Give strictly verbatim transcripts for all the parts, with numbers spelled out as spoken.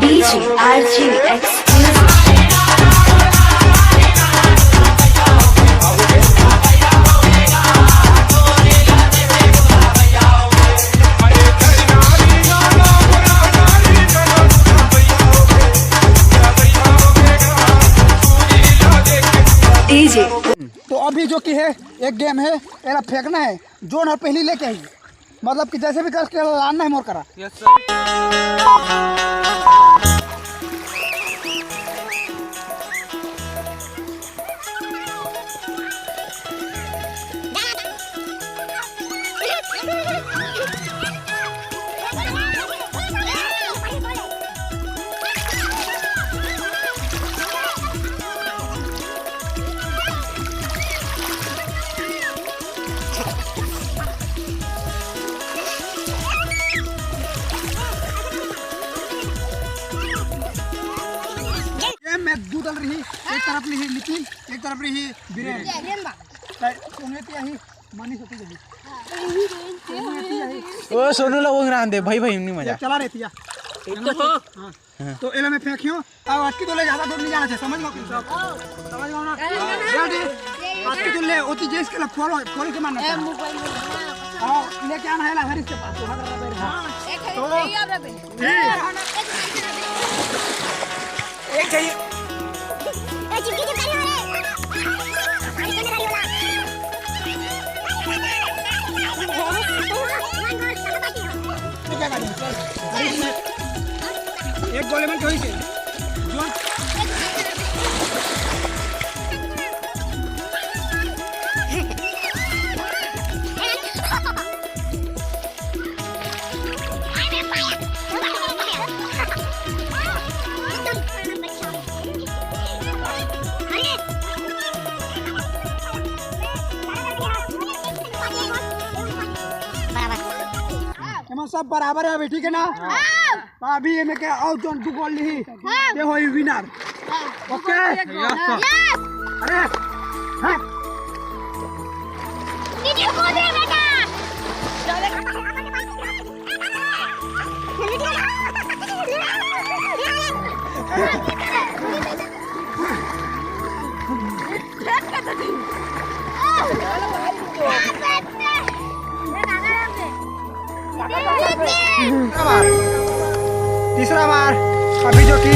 D J R G exclusive। D J। तो अभी जो कि है, एक गेम है, एला फेंकना है, जोन हर पहली लेके आई, मतलब कि जैसे भी करके लाना है मोर करा। Yes sir. ये में दू दल रही, एक तरफ रही नितिन, एक तरफ रही बीरेन। तो सोनू एती आही, मनीष ओती जाही। सोनू एती आही। ओ सोनू ला उंगरान दे भाई, भाई नहीं मजा। चला रे तिया। एक तो हो। हाँ। हाँ। तो एला में फेंकियो, अब अटकी तो ले ज्यादा दूर नहीं जाना चाहिए, समझ लो कि सब। समझ लो ना? रेडी? अटकी तो ले, ओती जेस के ला खोल, खोल के मारना चाहिए। हाँ, लेके आना है ला हरीश के पास, तो हर रहा है। हाँ। तो, ठीक। एक चाहिए। एक गोली में कोई से। एमा सब बराबर है अभी, ठीक है ना? हाँ। अभी एमे के आउट जोन दू गोल लिही, हाँ। ये होई विनर। हाँ। ओके? यस। अरे, हाँ। दीदी को दे बेटा। तीसरा बार, तीसरा बार, अभी जो कि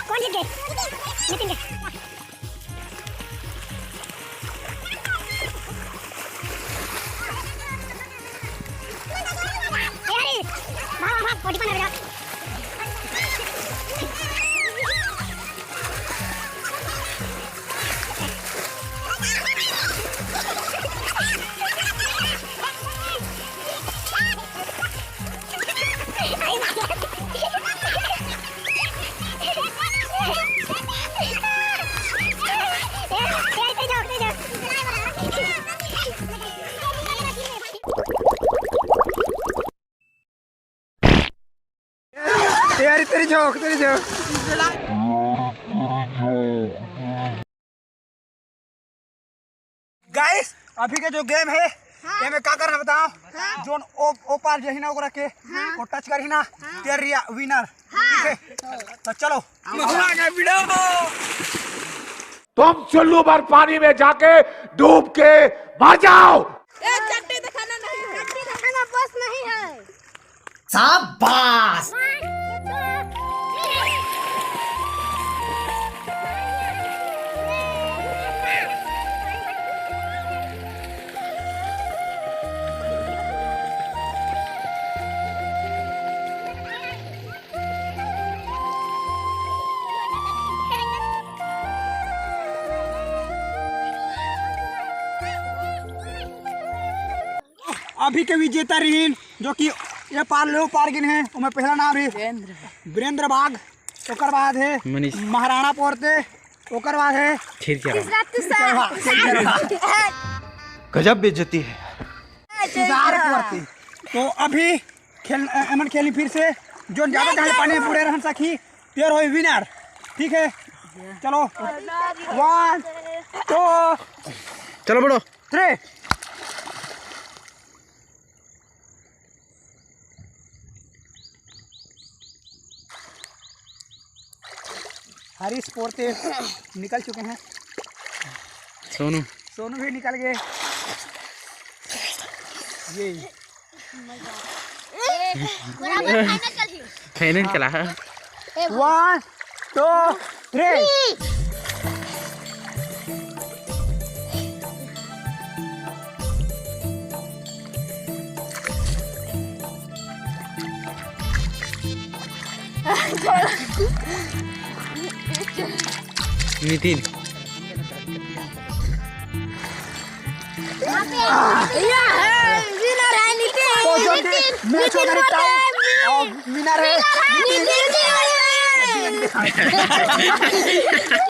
कौन जीत गए? नितिन के। ए यार, भाग, भाग, भाग, पोटी पर ना जा। तैयारी, तेरी झोंक, तेरी झोंक। गाइस, अभी के जो गेम है, हाँ। एमे का करना बताओ? हाँ। जोन ओ, ओ पार जही ना ओकरा के, हाँ। को टच करही ना, हाँ। तेर रिया विनर। हाँ। ठीक है? तो चलो। महुआ का वीडियो। तुम चुल्लू भर पानी में जाके डूब के मर जाओ। ए, चट्टी दिखाना नहीं है। चट्टी दिखाना बस नहीं है। शाबाश। अभी के विजेता रहीन, जो कि ये पार ले पार गिन है, ओमे पहला नाम है वीरेंद्र। वीरेंद्र बाग, ओकर बाद है मनीष। महाराणा पोरते, ओकर बाद है फिर क्या? तीसरा, तीसरा। चरवा, चरवा। गजब बेइज्जती है। इंतजार करती। तो अभी खेल, अ, एमन खेली फिर से, जो ज्यादा जहां पानी में बूड़े रहन सकी, तेर होई विनर। ठीक है, चलो, वन, टू, चलो बूड़ो। थ्री। हरीश पोरते निकल चुके हैं। सोनू। सोनू भी निकल गए। ये। फाइनल चला है। वन, टू, थ्री। नितिन। विनर है नितिन। तो जो नितिन, मैच नितिन विनर है। और विनर है। नितिन।